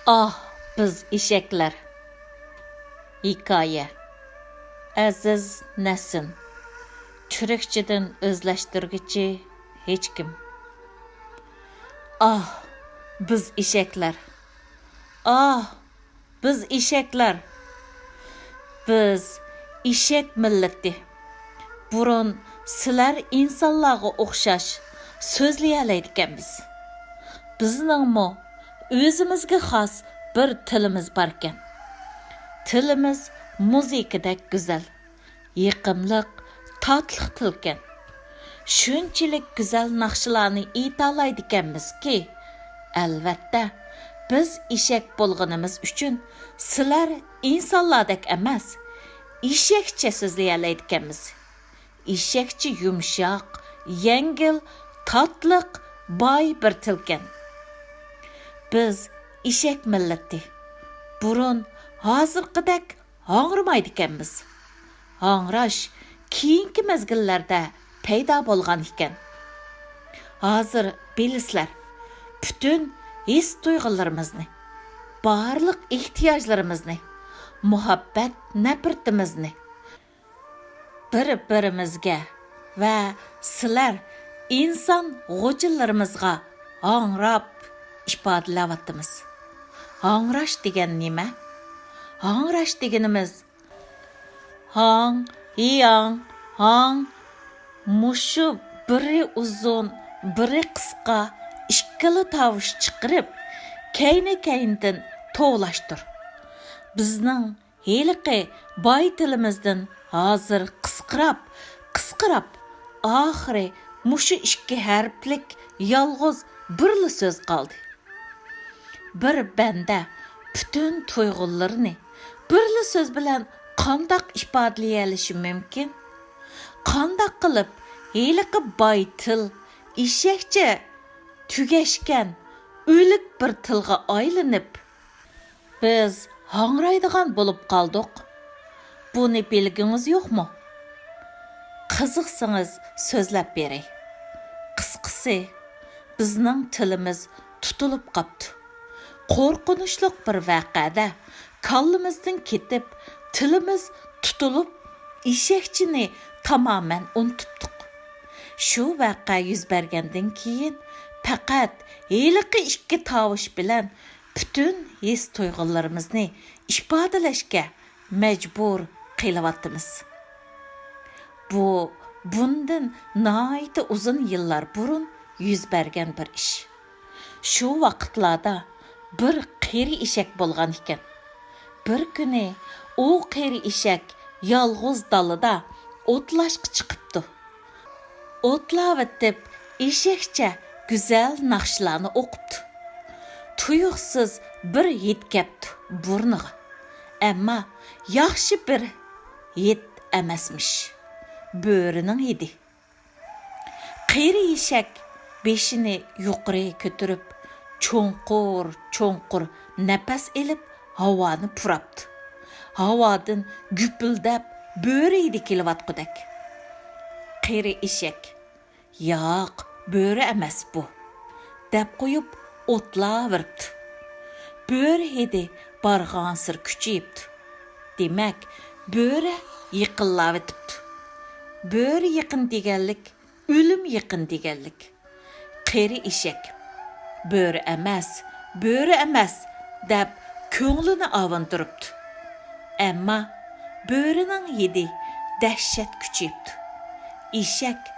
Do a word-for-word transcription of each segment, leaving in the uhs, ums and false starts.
ئاھ، بىز ئېشەكلەر. ھېكايە. ئەزىز نەسىم. تۈركچىدىن ئۆزلەشتۈرگۈچى ھېچكىم. ئاھ، بىز ئېشەكلەر. ئاھ، بىز ئېشەكلەر. بىز ئېشەك مىللىتى. بۇرۇن سىلەر ئىنسانلارغا ئوخشاش سۆزلىيەلەيدىكەنمىز. بىزنىڭمۇ ئۆزىمىزگە خاس بىر تىلىمىز باركەن. تىلىمىز مۇزىكىدەك گۈزەل، يېقىملىق، تاتلىق تىلكەن. شۇنچىلىك گۈزەل ناخشىلارنى ئېيتالايدىكەنمىزكى، ئەلۋەتتە، بىز ئېشەك بولغىنىمىز ئۈچۈن سىلەر ئىنسانلاردەك ئەمەس، ئېشەكچە سۆزلىيەلەيدىكەنمىز. ئېشەكچە يۇمشاق، يەڭگىل، تاتلىق، باي بىر تىلكەن. بىز ئېشەك مىللىتى. بۇرۇن ھازىرقىدەك ھاڭرىمايدىكەنمىز. ھاڭراش كېيىنكى مەزگىللەردە پەيدا بولغان ئىكەن. ھازىر بىلىسىلەر، پۈتۈن ھېس-تۇيغۇلىرىمىزنى، بارلىق ئېھتىياجلىرىمىزنى، مۇھەببەت-نەپرىتىمىزنى، بىر-بىرىمىزگە ۋە سىلەر ئىنسان غوجىلىرىمىزغا ھاڭراپ ئىپادىلەۋاتىمىز. ھاڭراش دېگەن نېمە؟ ھاڭراش دېگىنىمىز ھاڭ، ھىياڭ، ھاڭ. مۇشۇ بىرى ئۇزۇن، بىرى قىسقا ئىككىلا تاۋۇش چىقىرىپ، كەينى-كەينىدىن توۋلاشتۇر. بىزنىڭ ھېلىقى باي تىلىمىزدىن ھازىر قىسقىراپ، قىسقىراپ، ئاخىرى مۇشۇ ئىككى ھەرپلىك يالغۇز بىرلا سۆز قالدى. بىر بەندە پۈتۈن تۇيغۇلىرىنى بىرلا سۆز بىلەن قانداق ئىپادىلىيەلىشى مۇمكىن؟ قانداق قىلىپ ھېلىقى باي تىل ئېشەكچە تۈگەشكەن ئۆلۈك بىر تىلغا ئايلىنىپ، بىز ھاڭرايدىغان بولۇپ قالدۇق. بۇنى بىلگۈڭىز يوقمۇ؟ قىزىقسىڭىز سۆزلەپ بېرەي. قىسقىسى، بىزنىڭ تىلىمىز تۇتۇلۇپ قاپتۇ. قورقۇنچلۇق بىر ۋەقەدە كاللىمىزدىن كېتىپ، تىلىمىز تۇتۇلۇپ، ئېشەكچىنى تامامەن ئۇنتۇپتۇق. شۇ ۋەقە يۈز بەرگەندىن كېيىن، پەقەت ھېلىقى ئىككى تاۋۇش بىلەن پۈتۈن ھېس-تۇيغۇلىرىمىزنى ئىپادىلەشكە مەجبۇر قېلىۋاتىمىز. بۇ بۇندىن ناھايىتى ئۇزۇن يىللار بۇرۇن يۈز بەرگەن بىر ئىش. شۇ ۋاقىتلاردا بىر قېرى ئېشەك بولغان ئىكەن. بىر كۈنى ئۇ قېرى ئېشەك يالغۇز دالىدا ئوتلاشقا چىقىپتۇ. ئوتلاۋېتىپ، ئېشەكچە گۈزەل ناخشىلارنى ئوقۇپتۇ. تۇيۇقسىز بىر ھىد كەپتۇ بۇرنىغا. ئەمما ياخشى بىر ھىد ئەمەسمىش. بۆرىنىڭ ھىدى. قېرى ئېشەك بېشىنى يۇقىرى كۆتۈرۈپ، چوڭقۇر-چوڭقۇر نەپەس ئېلىپ، ھاۋانى پۇراپتۇ. ھاۋادىن گۈپۈلدەپ بۆرە ھىدى كېلىۋاتقۇدەك. قېرى ئېشەك، «ياق، بۆرە ئەمەس بۇ» دەپ قويۇپ ئوتلاۋېرىپتۇ. بۆرە ھىدى بارغانسېرى كۈچىيىپتۇ. دېمەك، بۆرە يېقىنلاۋېتىپتۇ. بۆرە يېقىن دېگەنلىك، ئۆلۈم يېقىن دېگەنلىك. قېرى ئېشەك، «بۆرە ئەمەس، بۆرە ئەمەس» دەپ كۆڭلىنى ئاۋۇندۇرۇپتۇ. ئەمما بۆرىنىڭ ھىدى دەھشەت كۈچىيىپتۇ. ئېشەك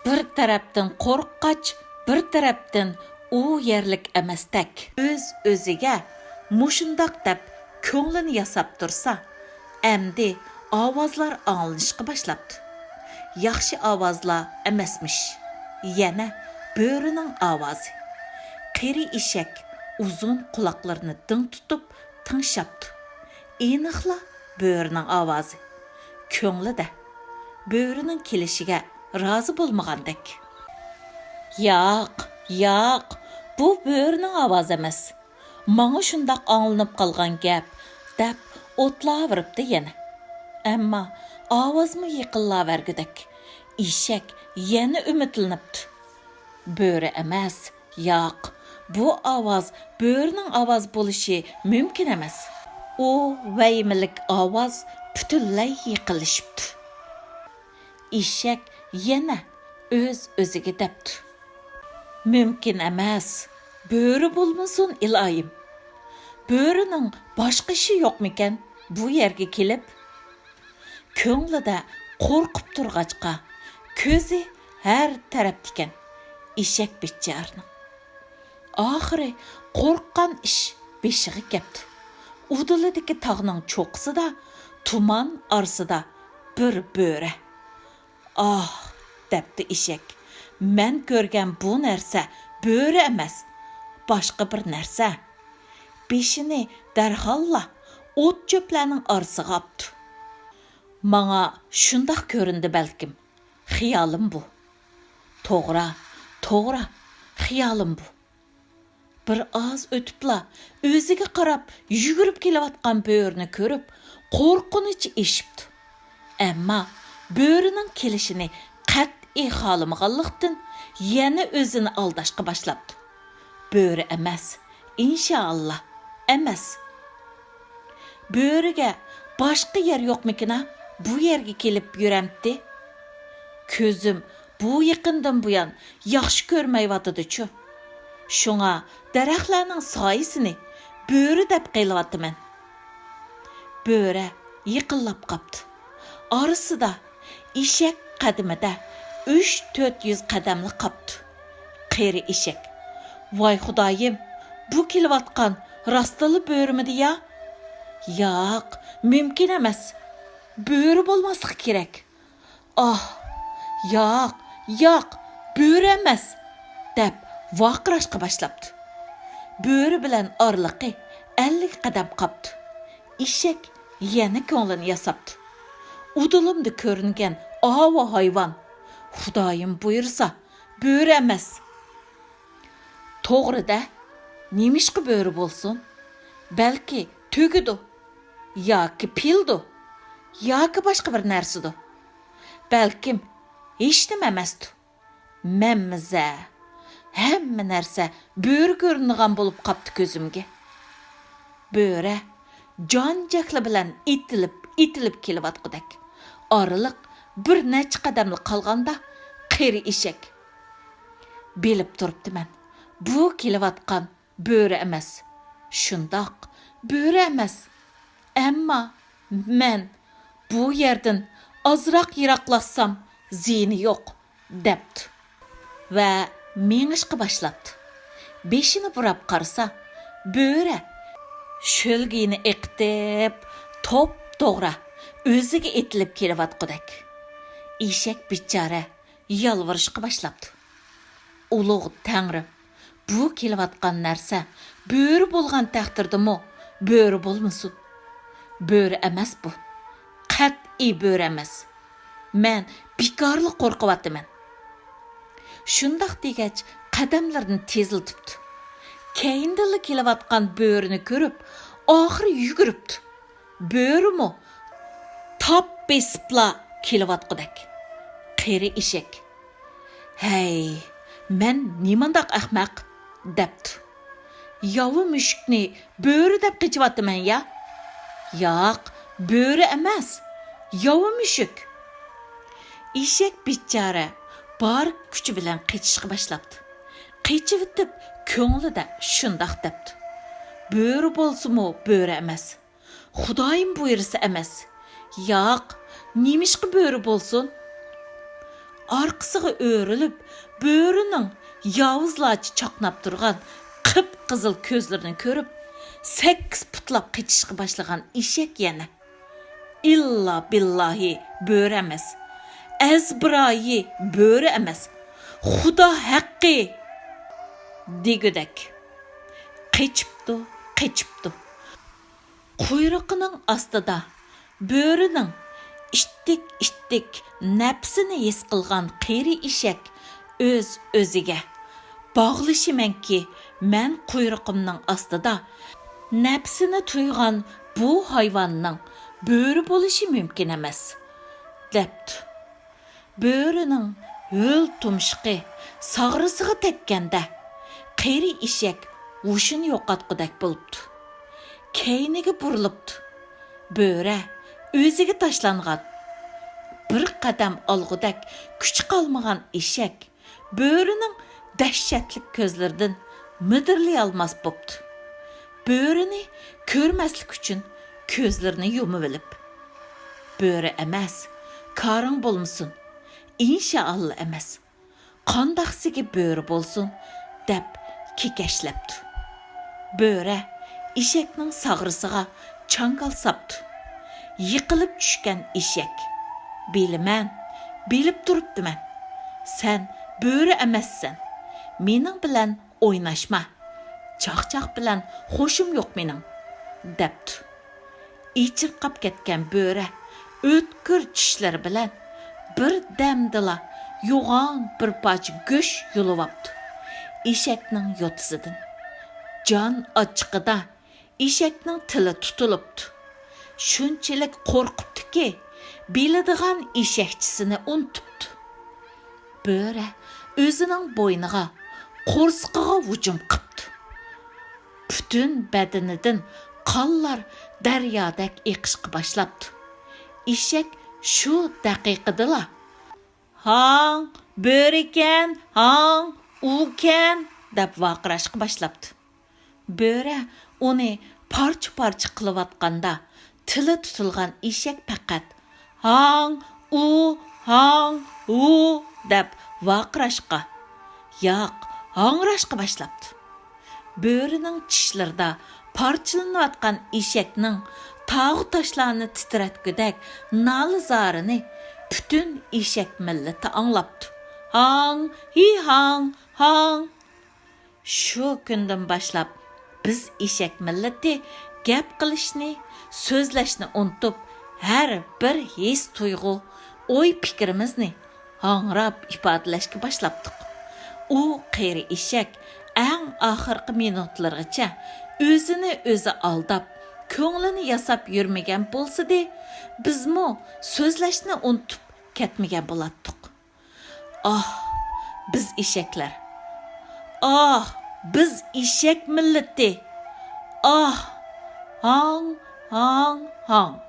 بىر تەرەپتىن قورققاچ، بىر تەرەپتىن ئۇ يەرلىك ئەمەستەك، ئۆز-ئۆزىگە مۇشۇنداق دەپ كۆڭلىنى ياساپ تۇرسا، ئەمدى ئاۋازلار ئاڭلىنىشقا باشلاپتۇ. ياخشى ئاۋازلار ئەمەسمىش. يەنە بۆرىنىڭ ئاۋازى. قېرى ئېشەك ئۇزۇن قۇلاقلىرىنى دىڭ تۇتۇپ تىڭشاپتۇ. ئېنىقلا بۆرىنىڭ ئاۋازى. كۆڭلىدە بۆرىنىڭ كېلىشىگە رازى بولمىغاندەك. «ياق، ياق، بۇ بۆرىنىڭ ئاۋازى ئەمەس. ماڭا شۇنداق ئاڭلىنىپ قالغان گەپ» دەپ ئوتلاۋېرىپتۇ يەنە. ئەمما ئاۋازمۇ يېقىنلاۋەرگۈدەك. ئېشەك يەنە ئۈمىدلىنىپتۇ. «بۆرە ئەمەس، ياق، بۇ ئاۋاز بۆرىنىڭ ئاۋازى بولۇشى مۇمكىن ئەمەس. ئۇ ۋەھىمىلىك ئاۋاز پۈتۈنلەي يېقىنلىشىپتۇ. ئېشەك يەنە ئۆز-ئۆزىگە دەپتۇ: «مۇمكىن ئەمەس، بۆرە بولمىسۇن ئىلاھىم. بۆرىنىڭ باشقا ئىشى يوقمىكەن بۇ يەرگە كېلىپ؟» كۆڭلىدە قورقۇپ تۇرغاچقا، كۆزى ھەر تەرەپتىكەن ئېشەك بىچارىنىڭ. ئاخىرى قورققان ئىش بېشىغا كەپتۇ. ئۇدۇلىدىكى تاغنىڭ چوققىسىدا، تۇمان ئارىسىدا بىر بۆرە. «ئاھ!» دەپتۇ ئېشەك، «مەن كۆرگەن بۇ نەرسە بۆرە ئەمەس، باشقا بىر نەرسە.» بېشىنى دەرھاللا ئوت-چۆپلەرنىڭ ئارىسىغا ئاپتۇ. «ماڭا شۇنداق كۆرۈندى بەلكىم، خىيالىم بۇ.» «توغرا، توغرا، خىيالىم بۇ.» بىر ئاز ئۆتۈپلا ئۆزىگە قاراپ يۈگۈرۈپ كېلىۋاتقان بۆرىنى كۆرۈپ، قورقۇنچى ئېشىپتۇ. ئەمما بۆرىنىڭ كېلىشىنى قەتئىي خالىمىغانلىقتىن، يەنە ئۆزىنى ئالداشقا باشلاپتۇ. بۆرە ئەمەس، ئىنشائاللا، ئەمەس. بۆرىگە باشقا يەر يوقمىكىنا بۇ يەرگە كېلىپ يۈرەمتى؟ كۆزۈم بۇ يېقىندىن بۇيان ياخشى كۆرمەيۋاتىدۇچۇ. شۇڭا دەرەخلەرنىڭ سايىسىنى بۆرە دەپ قېلىۋاتىمەن. بۆرە يېقىنلاپ قاپتۇ. ئارىسىدا ئېشەك قەدىمىدە ئۈچ تۆت يۈز قەدەملا قاپتۇ. قېرى ئېشەك: «ۋاي خۇدايىم، بۇ كېلىۋاتقان راستتىنلا بۆرىمىدى يا؟» «ياق، مۇمكىن ئەمەس. بۆرە بولماسلىقى كېرەك.» «ئاھ، ياق، ياق، بۆرە ئەمەس!» دەپ ۋارقىراشقا باشلاپتۇ. بۆرە بىلەن ئارىلىقى ئەللىك قەدەم قاپتۇ. ئېشەك يەنە كۆڭلىنى ياساپتۇ. ئۇدۇلۇمدا كۆرۈنگەن ئاۋۇ ھايۋان، خۇدايىم بۇيرۇسا، بۆرە ئەمەس. توغرا-دە، نېمىشقا بۆرە بولسۇن؟ بەلكى تۆگىدۇ، ياكى پىلدۇ، ياكى باشقا بىر نەرسىدۇ. بەلكىم ھېچنېمە ئەمەستۇ. مەنمىزە، ھەممە نەرسە بۆرە كۆرۈنىدىغان بولۇپ قاپتۇ كۆزۈمگە. بۆرە جان-جەھلى بىلەن ئېتىلىپ، ئېتىلىپ كېلىۋاتقۇدەك. ئارىلىق بىر نەچچە قەدەملا قالغاندا، قېرى ئېشەك: «بىلىپ تۇرۇپتىمەن، بۇ كېلىۋاتقان بۆرە ئەمەس. شۇنداق، بۆرە ئەمەس. ئەمما مەن بۇ يەردىن ئازراق يىراقلاشسام زىيىنى يوق» دەپتۇ ۋە مېڭىشقا باشلاپتۇ. بېشىنى بۇراپ قارىسا، بۆرە شۆلگىيىنى ئېقىتىپ، توپتوغرا ئۆزىگە ئېتىلىپ كېلىۋاتقۇدەك. ئېشەك بىچارە يالۋۇرۇشقا باشلاپتۇ. ئۇلۇغ تەڭرىم، بۇ كېلىۋاتقان نەرسە بۆرە بولغان تەقدىردىمۇ بۆرە بولمىسۇن. بۆرە ئەمەس بۇ. قەتئىي بۆرە ئەمەس. مەن بىكارلا قورقۇۋاتىمەن. شۇنداق دېگەچ قەدەملىرىنى تېزلىتىپتۇ. كەينىدىنلا كېلىۋاتقان بۆرىنى كۆرۈپ، ئاخىرى يۈگۈرۈپتۇ. بۆرىمۇ تاپ بېسىپلا كېلىۋاتقۇدەك. قېرى ئېشەك: «ھەي، مەن نېمانداق ئەخمەق!» دەپتۇ. «ياۋا مۈشۈكنى بۆرە دەپ قېچىۋاتىمەن يا؟ ياق، بۆرە ئەمەس، ياۋا مۈشۈك!» ئېشەك بىچارە بار كۈچى بىلەن قېچىشقا باشلاپتۇ. قېچىۋېتىپ كۆڭلىدە شۇنداق دەپتۇ: «بۆرە بولسىمۇ بۆرە ئەمەس. خۇدايىم بۇيرۇسا ئەمەس. ياق، نېمىشقا بۆرە بولسۇن؟» ئارقىسىغا ئۆرۈلۈپ، بۆرىنىڭ ياۋۇزلارچە چاقناپ تۇرغان قىپقىزىل كۆزلىرىنى كۆرۈپ، سەككىز پۇتلاپ قېچىشقا باشلىغان ئېشەك يەنە: «ئىللا بىللاھى بۆرە ئەمەس، ئەزبىرايى بۆرە ئەمەس، خۇدا ھەققى!» دېگۈدەك قېچىپتۇ، قېچىپتۇ. قۇيرۇقىنىڭ ئاستىدا بۆرىنىڭ ئىتتىك-ئىتتىك نەپىسىنى ھېس قىلغان قېرى ئېشەك ئۆز-ئۆزىگە: «باغلىشىمەنكى، مەن قۇيرۇقۇمنىڭ ئاستىدا نەپىسىنى تۇيغان بۇ ھايۋاننىڭ بۆرە بولۇشى مۇمكىن ئەمەس» دەپتۇ. بۆرىنىڭ ھۆل تۇمشۇقى ساغرىسىغا تەگكەندە، قېرى ئېشەك ھوشىنى يوقاتقۇدەك بولۇپتۇ. كەينىگە بۇرۇلۇپتۇ. بۆرە ئۆزىگە تاشلانغان. بىر قەدەم ئالغۇدەك كۈچى قالمىغان ئېشەك بۆرىنىڭ دەھشەتلىك كۆزلىرىدىن مىدىرلىيالماس بوپتۇ. بۆرىنى كۆرمەسلىك ئۈچۈن كۆزلىرىنى يۇمۇۋېلىپ، «بۆرە ئەمەس، كارىڭ بولمىسۇن، ئىنشائاللا ئەمەس، قانداقسىگە بۆرە بولسۇن» دەپ كېكەچلەپتۇ. بۆرە ئېشەكنىڭ ساغرىسىغا چاڭگال ساپتۇ. يىقىلىپ چۈشكەن ئېشەك: «بىلىمەن، بىلىپ تۇرۇپتىمەن. سەن بۆرە ئەمەسسەن. مېنىڭ بىلەن ئويناشما. چاقچاق بىلەن خوشۇم يوق مېنىڭ» دەپتۇ. ئېچىرقاپ كەتكەن بۆرە ئۆتكۈر چىشلىرى بىلەن بىر دەمدىلا يوغان بىر پارچە گۆش يۇلۇۋاپتۇ ئېشەكنىڭ يوتىسىدىن. جان ئاچچىقىدا ئېشەكنىڭ تىلى تۇتۇلۇپتۇ. شۇنچىلىك قورقۇپتۇكى، بىلىدىغان ئېشەكچىسىنى ئۇنتۇپتۇ. بۆرە ئۆزىنىڭ بوينىغا، قورسىقىغا ھۇجۇم قىپتۇ. پۈتۈن بەدىنىدىن قانلار دەريادەك ئېقىشقا باشلاپتۇ. ئېشەك شۇ دەقىقىدىلا: «ھاڭ، بۆرىكەن، ھاڭ، ئۇكەن» دەپ ۋارقىراشقا باشلاپتۇ. بۆرە ئۇنى پارچە-پارچە قىلىۋاتقاندا، تىلى تۇتۇلغان ئېشەك پەقەت «ھاڭ، ئۇ، ھاڭ، ھۇ» دەپ ۋارقىراشقا، ياق، ھاڭراشقا باشلاپتۇ. بۆرىنىڭ چىشلىرىدا پارچىلىنىۋاتقان ئېشەكنىڭ تاغۇ تاشلارنى تىترەتكۈدەك نالە-زارىنى پۈتۈن ئېشەك مىللىتى ئاڭلاپتۇ. «ھاڭ، ھى ھاڭ، ھاڭ!» شۇ كۈندىن باشلاپ بىز ئېشەك مىللىتى گەپ قىلىشنى، سۆزلەشنى ئۇنتۇپ، ھەر بىر ھېس-تۇيغۇ، ئوي-پىكرىمىزنى ھاڭراپ ئىپادىلەشكە باشلاپتۇق. ئۇ قېرى ئېشەك ئەڭ ئاخىرقى مىنۇتلىرىغىچە ئۆزىنى ئۆزى ئالداپ، كۆڭلىنى ياساپ يۈرمىگەن بولسىدى، بىزمۇ سۆزلەشنى ئۇنتۇپ كەتمىگەن بولاتتۇق. ئاھ، بىز ئېشەكلەر! ئاھ، بىز ئېشەك مىللىتى! ئاھ! ھاڭ، ھاڭ، ھاڭ!